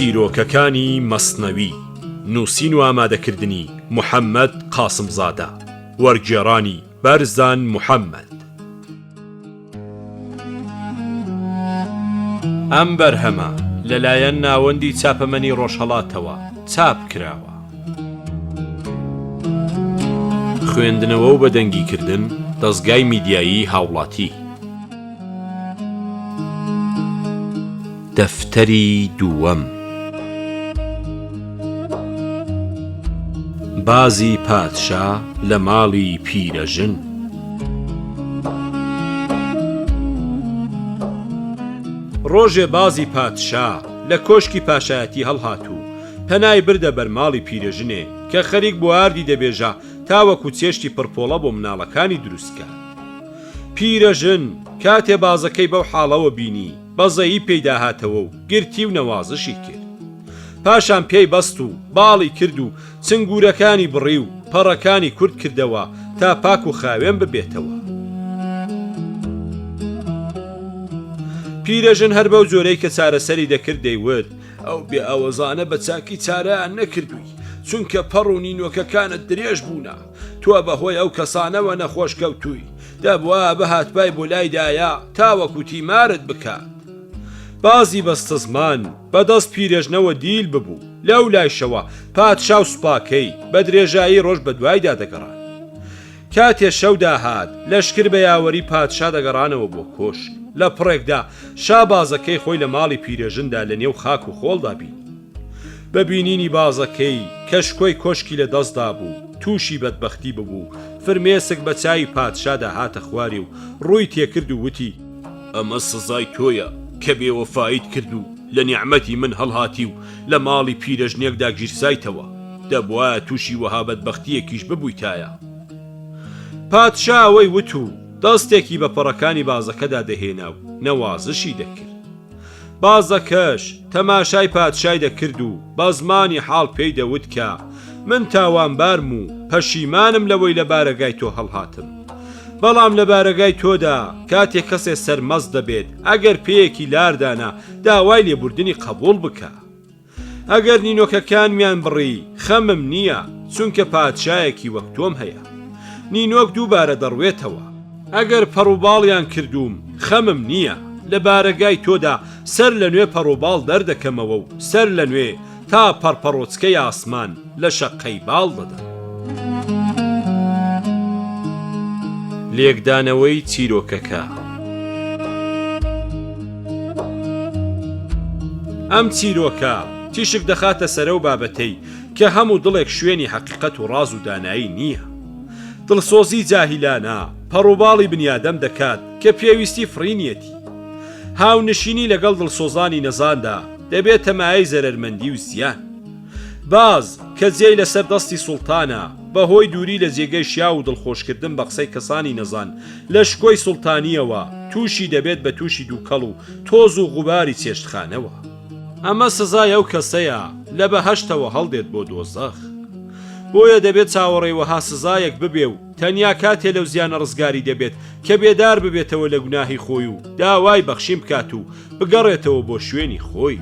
چیرۆکەکانی مەسنەوی، نووسین و ئامادەکردنی، محەمەد قاسمزادە، وەرگێڕانی، بەرزان محەمەد. ئەم بەرهەمە لەلایەن ناوەندی چاپەمەنی ڕۆژهەڵاتەوە چاپ کراوە. خوێندنەوە و بەدەنگی کردن، دەزگای میدیایی هاوڵاتی. دەفتەری دووەم. بازی پادشا لە ماڵی پیرەژن. ڕۆژێ بازی پادشا لە کۆشکی پاشایەتی هەڵهات و پەنای بردە بەر ماڵی پیرەژنێ کە خەریک بوو ئاردی دەبێژا تاوەکو چێشتی پڕپۆڵە بۆ مناڵەکانی دروست کات. پیرەژن کاتێ بازەکەی بەو حاڵەوە بینی، بەزەیی پێیدا هاتەوە و گرتی و نەوازشی کرد. پاشان پێی بەست و باڵی کرد و چنگورەکانی بڕی و پەڕەکانی کورت کردەوە تا پاک و خاوێن ببێتەوە. پیرەژن هەر بەو جۆرەی کە چارەسەری دەکرد دەیوت، ئەو بێ ئاوەزانە بە چاکی چارەیان نەکردووی، چونکە پەڕ و نینۆکەکانت درێژ بوونە. تۆ بەهۆی ئەو کەسانەوە نەخۆش کەوتووی، دەبوایە بهاتبای بۆ لای دایە تاوەکو تیمارت بکات. بازی بەستەزمان بە دەست پیرێژنەوە دیل ببوو، لەو لایشەوە پادشا و سوپاکەی بە درێژایی ڕۆژ بە دوایدا دەگەڕان. کاتێ شەو داهات، لەشکر بە یاوەری پادشا دەگەڕانەوە بۆ کۆشک. لە پڕێکدا شا بازەکەی خۆی لە ماڵی پیرێژندا لە نێو خاک و خۆڵدا بینی. بە بینینی بازەکەی کە شکۆی کۆشکی لە دەست دابوو، تووشی بەدبەختی ببوو، فرمێسک بە چاوی پادشادا هاتە خوارێ و ڕووی تێکرد و وتی، ئەمە سزای تۆیە کە بێوەفاییت کرد و لە نیعمەتی من هەڵهاتی و لە ماڵی پیرەژنێکدا گیرسایتەوە، دەبوایە تووشی وەها بەدبەختییەکیش ببوویتایە. پادشا ئەوەی وت و دەستێکی بە پەڕەکانی بازەکەدا دەهێنا و نەوازشی دەکرد. بازەکەش تەماشای پادشای دەکرد و بە زمانی حاڵ پێی دەوت کە من تاوانبارم و پەشیمانم لەوەی لە بارەگای تۆ هەڵهاتم. بەڵام لە بارەگای تۆدا کاتێ کەسێ سەرمەست دەبێت ئەگەر پێیەکی لار دانا داوای لێبوردنی قەبوڵ بکە. ئەگەر نینۆکەکانمیان بڕی خەمم نییە، چونکە پادشایەکی وەک تۆم هەیە. نینۆک دووبارە دەڕوێتەوە. ئەگەر پەڕوباڵیان کردووم خەمم نییە، لە بارەگای تۆدا سەر لە نوێ پەڕوباڵ دەردەکەمەوە و سەر لە نوێ تا پەڕپەڕۆچکەی ئاسمان لە شەققەی باڵ دەدەم. لێکدانەوەی چیرۆکەکە. ئەم چیرۆکە تیشک دەخاتە سەر ئەو بابەتەی کە هەموو دڵێک شوێنی حەقیقەت و ڕاز و دانایی نییە. دڵسۆزی جاهیلانە پەڕوباڵی بنیادەم دەکات کە پێویستی فڕینیەتی. هاونشینی لەگەڵ دڵسۆزانی نەزاندا دەبێتە مایەی زەرەرمەندی و زیان. باز، کە جێی لەسەر دەستی سوڵتانە، بە هۆی دووری لە جێگەی شیاو و دڵخۆشکردن بە قسەی کەسانی نەزان لە شکۆی سوڵتانییەوە، تووشی دەبێت بە تووشی دووکەڵ و تۆز و غوباری چێشتخانەوە. ئەمە سزای ئەو کەسەیە لە بەهەشتەوە هەڵدێت بۆ دۆزەخ. بۆیە دەبێت چاوەڕێی وەها سزایەک ببێ و تەنیا کاتێ لەو زیانە ڕزگاری دەبێت کە بێدار ببێتەوە لە گوناهی خۆی و داوای بەخشین بکات و بگەڕێتەوە بۆ شوێنی خۆی.